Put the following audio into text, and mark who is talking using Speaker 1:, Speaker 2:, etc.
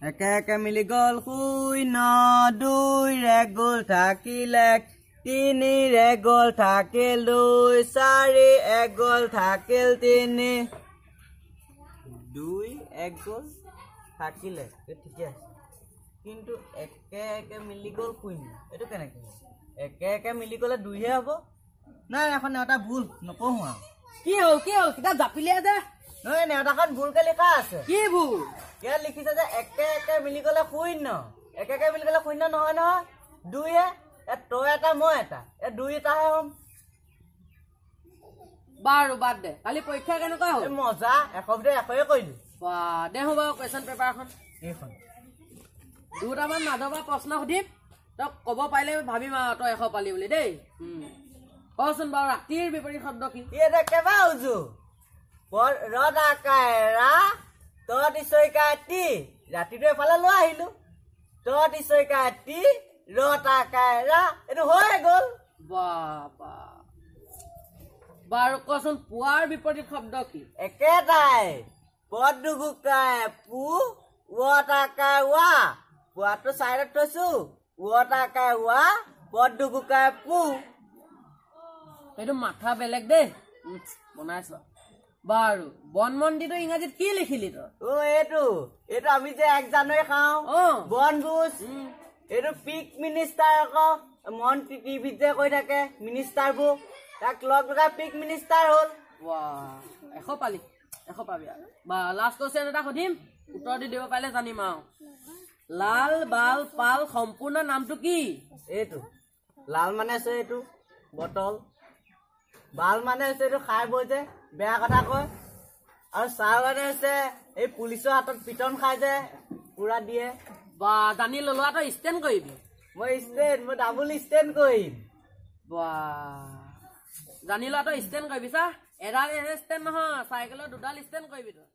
Speaker 1: একে একে মিলি গ'ল শূন্য, দুই এক গ'ল থাকিল এক, তিনি এক গ'ল থাকিল দুই, চাৰি এক গ'ল থাকিল তিনি, দুই এক গ'ল থাকিলে ঠিকে আছে, কিন্তু একে একে মিলি গ'ল শূন্য, এইটো কেনেকে হ'ল? একে একে মিলি গ'লে দুইহে হ'ব। নাই, এখন নেওতা ভুল, নপঢ়ো আৰু।
Speaker 2: কি হ'ল, কি হ'ল, কিতাপ জাপিলে যে?
Speaker 1: নহয়, নেওতাখন ভুলকে লিখা আছে।
Speaker 2: কি ভুল?
Speaker 1: ইয়াত লিখিছে যে একে একে মিলি গ'লে শূন্য। একে একে মিলি গ'লে শূন্য নহয় নহয়, দুইহে। ইয়াত তই এটা মই এটা, ইয়াত দুই এটাহে হ'ম।
Speaker 2: বাৰু বাদ দে, কালি পৰীক্ষা কেনেকুৱা হ'ল?
Speaker 1: মজা, 100 ভিতৰত 100 কৰিলো।
Speaker 2: বা দে বাৰু কুৱেশ্যন পেপাৰখন।
Speaker 1: এইখন।
Speaker 2: দুটামান মাজৰ পৰা প্ৰশ্ন সুধিম, তই ক'ব পাৰিলে ভাবিম আৰু তই 100 পালি বুলি দেই। কচোন বাৰু, ৰাতিৰ বিপৰীত শব্দ কি?
Speaker 1: এইটো কেইবা উজু। ৰ আকাৰে ৰা, ত দিচৈকাৰে তি, ৰাতিটো এফালে লৈ আহিলো, ত দিচৈকাৰে তি, ৰ আকাৰে ৰা, এইটো হৈ গ'ল।
Speaker 2: বা বাৰু কচোন, পুৱাৰ বিপৰীত শব্দ কি?
Speaker 1: একেটাই, পদ দুগুকাই পু, ৱ আকাৰে ৱা, পুৱাটো চাইডত থৈছো, ৱ আকাৰে ৱা, পদ দুগুকাই পু।
Speaker 2: সেইটো মাথা বেলেগ দেই, বনাইছ। বাৰু বনমন্দিৰটো ইংৰাজীত কি লিখিলি তই?
Speaker 1: অ, এইটো আমি যে 1 জানুৱাৰী খাওঁ বনভোজ, এইটো পিক মিনিষ্টাৰ আকৌ, মন্ত্ৰী টিভিত যে কৈ থাকে মিনিষ্টাৰবোৰ, তাক লগ লগাই পিক মিনিষ্টাৰ হ'ল।
Speaker 2: 100 পালি, 100 পাবি আৰু। বা লাষ্ট কুৱেশ্যন এটা সুধিম, উত্তৰ দি দিব পাৰিলে জানিম আৰু। লাল বাল পাল সম্পূৰ্ণ নামটো কি?
Speaker 1: এইটো লাল মানে আছে এইটো বটল, বাল মানে হৈছে এইটো খাই বৈ যে বেয়া কথা কয়, আৰু চাহ মানে হৈছে এই পুলিচৰ হাতত পিটন খাই যে পুৰা দিয়ে।
Speaker 2: বা জানি ললোৱা, তই ষ্টেণ্ড কৰিবি?
Speaker 1: মই ষ্টেণ্ড, মই ডাবুল ষ্টেণ্ড কৰিম।
Speaker 2: বা জানি লোৱা, তই ষ্টেণ্ড কৰিবি চা, এডাল ষ্টেণ্ড নহয়, চাইকেলৰ দুডাল ষ্টেণ্ড কৰিবি তই।